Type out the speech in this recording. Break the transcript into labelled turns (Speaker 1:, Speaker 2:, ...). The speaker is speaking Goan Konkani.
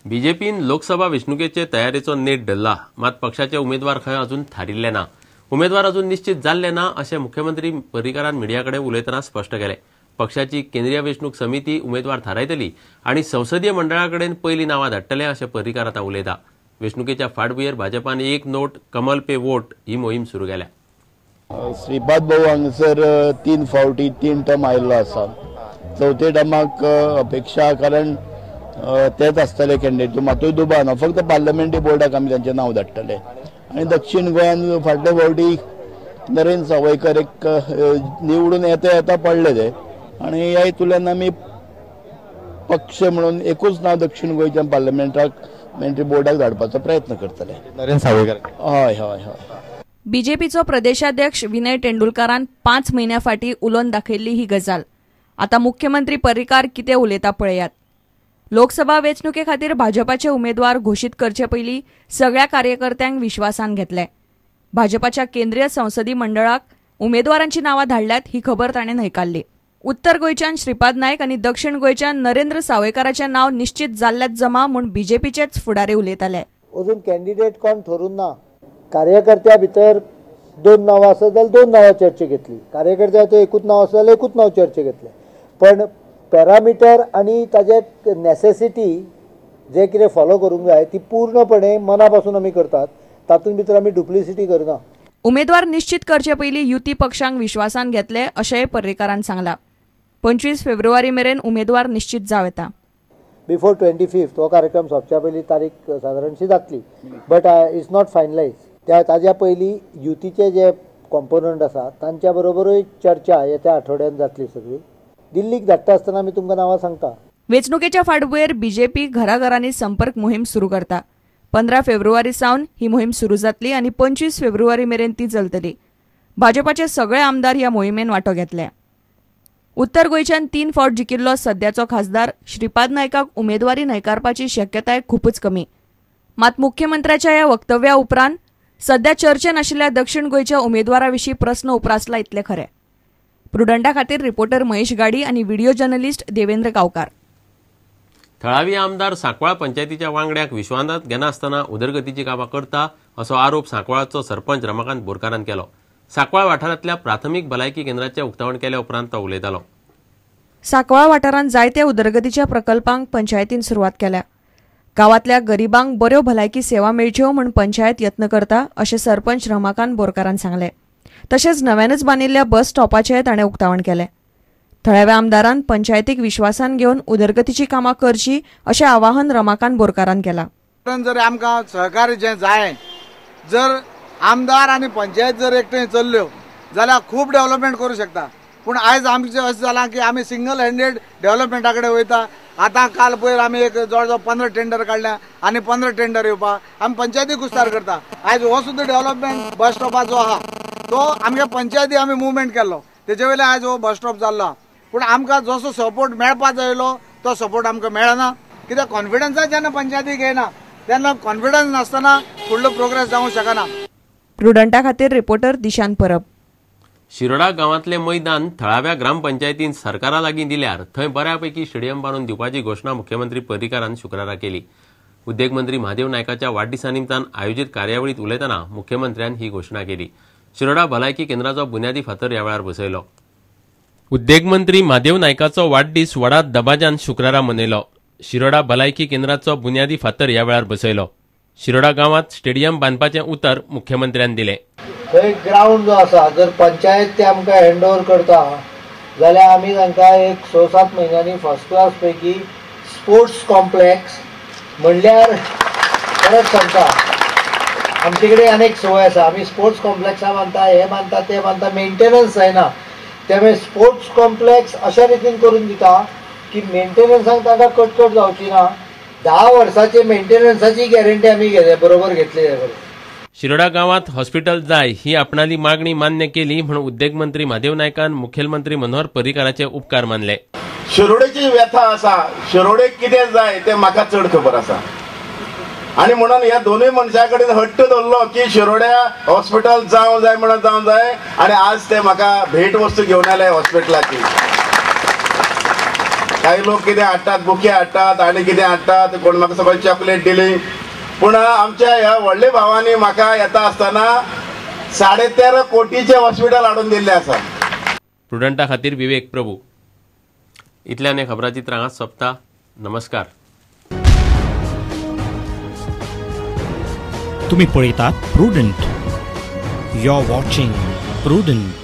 Speaker 1: बीजेपीन लोकसभा वेंचणुकेचे तयारेचो नेट धरला, मात पक्षाचे उमेदवार खंय अजून थारिल्ले ना। उमेदवार अजून निश्चित जाल्ले ना अशें मुख्यमंत्री पर्रीकारान मिडिया कडेन उलयतना स्पश्ट केलें। पक्षाची केंद्रीय वेंचणूक समिती उमेदवार थारायतली आनी संसदीय मंडळा कडेन पयलीं नांवां धाडटले अशें पर्रीकार आतां उलयता। वेंचणुकेच्या फाटभुंयेर भाजपान एक नोट कमल पे वोट ही मोहीम सुरू केल्या।
Speaker 2: श्रीपाद भाऊ हांगसर 3 फावटी 3 टर्म आयिल्लो आसा। चवथे टर्माक अपेक्षा, कारण तेच आसतले कॅन्डिडेट, मातूय दुबाव ना। फक्त पार्लमेंटरी बोर्डाक आमी तांचें नांव धाडटले। आनी दक्षिण गोंयान फाटले फावटी नरेंद्र सावयकर एक निवडून येता येता पडले ते, आनी ह्या हितूंतल्यान आमी पक्ष म्हणून एकूच नांव दक्षिण गोंयच्या पार्लमेंटाक बोर्डाक धाडपाचो प्रयत्न करतले।
Speaker 3: नरेंद्र सावयकर
Speaker 2: हय हय हय।
Speaker 4: बीजेपीचो प्रदेशाध्यक्ष विनय तेंडुलकारान 5 म्हयन्या फाटीं उलोवन दाखयल्ली ही गजाल। आतां मुख्यमंत्री पर्रीकार कितें उलयता पळयात। लोकसभा वेंचणुके खातीर भाजपाचे उमेदवार घोशीत करचे पयलीं सगळ्या कार्यकर्त्यांक विश्वासान घेतले। भाजपाच्या केंद्रीय संसदीय मंडळाक उमेदवारांची नांवां धाडल्यात ही खबर ताणें न्हयकारली। उत्तर गोंयच्यान श्रीपाद नायक आनी दक्षिण गोंयच्यान नरेंद्र सावयकाराचें नांव निश्चित जाल्ल्यात जमा म्हूण बीजेपीचेच फुडारी उलयताले।
Speaker 5: अजून कॅन्डिडेट कोण ठरून ना। कार्यकर्त्या भितर 2 नांवां आसत जाल्यार 2 नांवां चर्चे घेतली, कार्यकर्त्या भितर एकूच नांव आसत जाल्यार एकूच नांव चर्चे घेतलें। पण पॅरामिटर आनी ताजे नेसेसिटी जे कितें फॉलो करूंक जाय ती पूर्णपणे मना पासून आमी करतात, तातूंत भितर आमी डुप्लिसिटी करना।
Speaker 4: उमेदवार निश्चित करचे पयलीं युती पक्षांक विश्वासान घेतले अशेंय पर्रीकारान सांगलां। 25 फेब्रुवारी मेरेन उमेदवार निश्चित जावं येता।
Speaker 5: बिफोर 25 हो कार्यक्रम सोंपच्या पयलीं तारीख सादारणशी जातली, बट it's not finalise. त्या ताज्या पयलीं युतीचे जे कॉम्पोनंट आसा तांच्या बरोबरूय चर्चा येत्या आठवड्यान जातली सगळी। दिल्लीक धाडटा आसतना आमी तुमकां नांवां सांगता।
Speaker 4: वेंचणुकेच्या फाटभुंयेर बीजेपी घराघरांनी संपर्क मोहीम सुरू करता। 15 फेब्रुवारी सावन ही मोहीम सुरू जातली आनी 25 फेब्रुवारी मेरेन ती चलतली। भाजपाचे सगळे आमदार ह्या मोहिमेन वांटो घेतले। उत्तर गोंयच्यान 3 फावट जिखिल्लो सद्याचो खासदार श्रीपाद नायकाक उमेदवारी न्हयकारपाची शक्यताय खूपच कमी। मात मुख्यमंत्र्याच्या ह्या वक्तव्या उपरांत सध्या चर्चेन आशिल्ल्या दक्षिण गोंयच्या उमेदवारा विशीं प्रस्न उप्रासला इतलें खरें। प्रुडंटा खातीर रिपोर्टर महेश गाडी आनी व्हिडिओ जर्नलिस्ट देवेंद्र गांवकार।
Speaker 1: थळावी आमदार सांकवाळ पंचायतीच्या वांगड्यांक विश्वासांत घेनासतना उदरगतीची कामां करता असो आरोप सांकवाळचो सरपंच रमाकांत बोरकारान केलो। सांकवाळ वाठारांतल्या प्राथमीक भलायकी केंद्राचें उक्तावण केल्या उपरांत तो उलयतालो।
Speaker 4: सांकवाळ वाठारांत जायत्या उदरगतीच्या प्रकल्पांक पंचायतीन सुरवात केल्या। गांवांतल्या गरिबांक बऱ्यो भलायकी सेवा मेळच्यो म्हूण पंचायत यत्न करता अशें सरपंच रमाकांत बोरकारान सांगलें। तशेंच नव्यानच बांदिल्ल्या बस स्टॉपाचें ताणें उक्तावण केलें। थळाव्या आमदारान पंचायतीक विश्वासान घेवन उदरगतीची कामां करची अशें आवाहन रमाकांत बोरकारान केलां।
Speaker 6: जर आमकां सहकार्य जें जाय, जर आमदार आनी पंचायत जर एकठांय चल्ल्यो जाल्यार खूब डेव्हलपमेंट करूं शकता। पूण आयज आमचें अशें जालां की आमी सिंगल हँडेड डेव्हलपमेंटा कडेन वयता। आतां काल पयर आमी एक जवळ जवळ 15 टेंडर काडल्या आनी 15 टेंडर येवपाक आमी पंचायती कुस्तार करता। आयज हो सुद्दां डेव्हलपमेंट बस स्टॉपाचो आहा तो आमगे पंचायती आमी मुवमेंट केल्लो तेजे वयल्यान आयज हो बस स्टॉप जाल्लो आहा। पूण आमकां जसो सपोर्ट मेळपा जाय आयलो तो सपोर्ट आमकां मेळना, कित्याक कॉन्फिडन्साच जेन्ना पंचायती घेयना तेन्ना कॉन्फिडन्स नासतना फुडलो प्रोग्रेस जावंक शकना।
Speaker 4: प्रुडंटा खातीर रिपोर्टर दिशांत परब।
Speaker 1: शिरोडा गांवांतले मैदान थळाव्या ग्रामपंचायतीन सरकारा लागीं दिल्यार थंय बऱ्यापैकी स्टेडियम बांदून दिवपाची घोशणा मुख्यमंत्री पर्रीकारान शुक्रारा केली। उद्देग मंत्री महादेव नायकाच्या वाडदिसा निमतान आयोजीत कार्यावळीत उलयतना मुख्यमंत्र्यान ही घोशणा केली। शिरोडा भलायकी केंद्राचो बुन्यादी फातर ह्या वेळार बसयलो। उद्देग मंत्री महादेव नायकाचो वाडदीस व्हडा दबाज्यान शुक्रारा मनयलो। शिरोडा भलायकी केंद्राचो बुन्यादी फातर ह्या वेळार बसयलो। शिरोडा गांवांत स्टेडियम बांदपाचें उतर मुख्यमंत्र्यान दिलें।
Speaker 5: थंय ग्रावंड जो आसा जर पंचायत ते आमकां हँड ओवर करता जाल्यार आमी तांकां एक 6-7 म्हयन्यांनी फर्स्ट क्लास पैकी स्पोर्ट्स कॉम्प्लेक्स म्हणल्यार परत सांगता आमचे कडेन अनेक संवय आसा, आमी स्पोर्ट्स कॉम्प्लेक्सां बांदता, हें बांदता, तें बांदता, मेंटेनन्स जायना। त्यामुळे स्पोर्ट्स कॉम्प्लेक्स अशा रितीन करून दिता की मेंटेनन्साक तांकां कटकट जावची ना। 10 वर्साचे मेंटेनन्साची गॅरंटी आमी बरोबर घेतली जाय।
Speaker 1: शिरोडा गांवांत हॉस्पिटल जाय ही आपणाली मागणी मान्य केली म्हणून उद्देग मंत्री महादेव नायकान मुखेलमंत्री मनोहर पर्रीकाराचे उपकार मानले।
Speaker 7: शिरोडेची व्यथा आसा, शिरोडेक कितें जाय तें म्हाका चड खबर आसा आनी म्हणून ह्या दोनूय मनशां कडेन हट्ट धरलो की शिरोड्या हॉस्पिटल जावं जाय म्हणून जावं जाय आनी आज ते म्हाका भेट वस्तू घेवन आयले हॉस्पिटलाची। काही लोक कितें हाडटात, बुके हाडटात आनी कितें हाडटात, कोण म्हाका सगळी चॉकलेट दिली. पूण आमच्या ह्या व्हडल्या भावांनी म्हाका येता आसतना 13.5 कोटीचे हॉस्पिटल हाडून दिल्लें आसा.
Speaker 1: प्रुडंटा खातीर विवेक प्रभू. इतल्यान खबराचित्र हांगाच सोंपता. नमस्कार.
Speaker 3: तुम्ही पळयतात Prudent. You are watching Prudent.